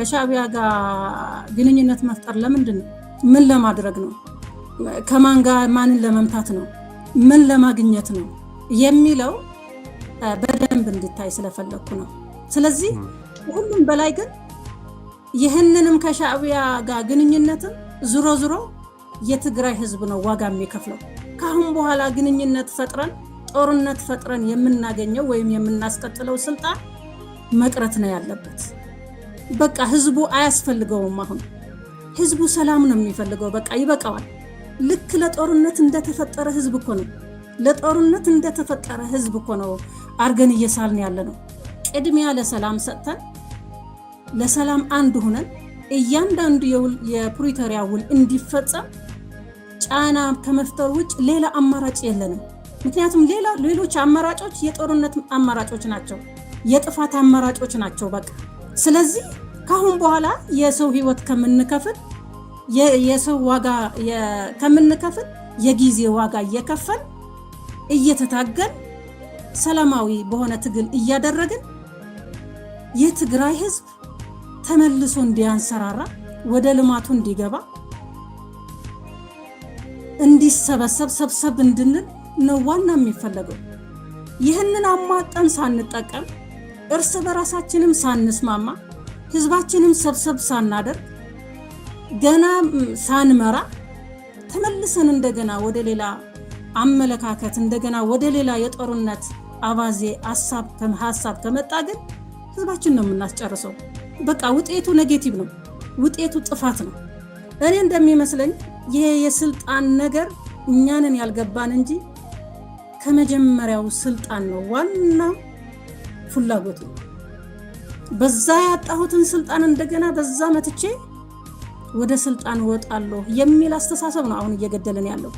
ከሻዕቢያ ጋር ግንኙነት መፍጠር ለምንድን ነው? ምን ለማድረግ ነው? ከማን ጋር ማንን ለመምታት ነው? ምን ለማግኘት ነው የሚለው በደንብ እንዲታይ ስለፈለግኩ ነው። ስለዚህ ሁሉም በላይ ግን ይህንንም ከሻዕቢያ ጋር ግንኙነትም ዞሮ ዞሮ የትግራይ ህዝብ ነው ዋጋ የሚከፍለው። ከአሁን በኋላ ግንኙነት ፈጥረን፣ ጦርነት ፈጥረን የምናገኘው ወይም የምናስቀጥለው ስልጣን መቅረት ነው ያለበት። በቃ ህዝቡ አያስፈልገውም። አሁን ህዝቡ ሰላም ነው የሚፈልገው። በቃ ይበቃዋል። ልክ ለጦርነት እንደተፈጠረ ህዝብ እኮ ነው። ለጦርነት እንደተፈጠረ ህዝብ እኮ ነው አርገን እየሳልን ያለ ነው። ቅድሚያ ለሰላም ሰጥተን፣ ለሰላም አንድ ሁነን፣ እያንዳንዱ የፕሪቶሪያ ውል እንዲፈጸም ጫና ከመፍጠር ውጭ ሌላ አማራጭ የለንም። ምክንያቱም ሌሎች አማራጮች የጦርነት አማራጮች ናቸው፣ የጥፋት አማራጮች ናቸው። በቃ ስለዚህ ከአሁን በኋላ የሰው ህይወት ከምንከፍል፣ የሰው ዋጋ ከምንከፍል፣ የጊዜ ዋጋ እየከፈልን፣ እየተታገልን፣ ሰላማዊ በሆነ ትግል እያደረግን፣ የትግራይ ህዝብ ተመልሶ እንዲያንሰራራ፣ ወደ ልማቱ እንዲገባ፣ እንዲሰበሰብ፣ ሰብሰብ እንድንል ነው ዋና የሚፈለገው። ይህንን አሟጠን ሳንጠቀም፣ እርስ በራሳችንም ሳንስማማ፣ ህዝባችንም ሰብሰብ ሳናደርግ፣ ገና ሳንመራ ተመልሰን እንደገና ወደ ሌላ አመለካከት፣ እንደገና ወደ ሌላ የጦርነት አባዜ ሀሳብ ከመጣ ግን ህዝባችን ነው የምናስጨርሰው። በቃ ውጤቱ negative ነው፣ ውጤቱ ጥፋት ነው። እኔ እንደሚመስለኝ ይሄ የስልጣን ነገር እኛንን ያልገባን እንጂ ከመጀመሪያው ስልጣን ነው ዋናው ፍላጎቱ። በዛ ያጣሁትን ስልጣን እንደገና በዛ መትቼ ወደ ስልጣን እወጣለሁ የሚል አስተሳሰብ ነው አሁን እየገደለን ያለው።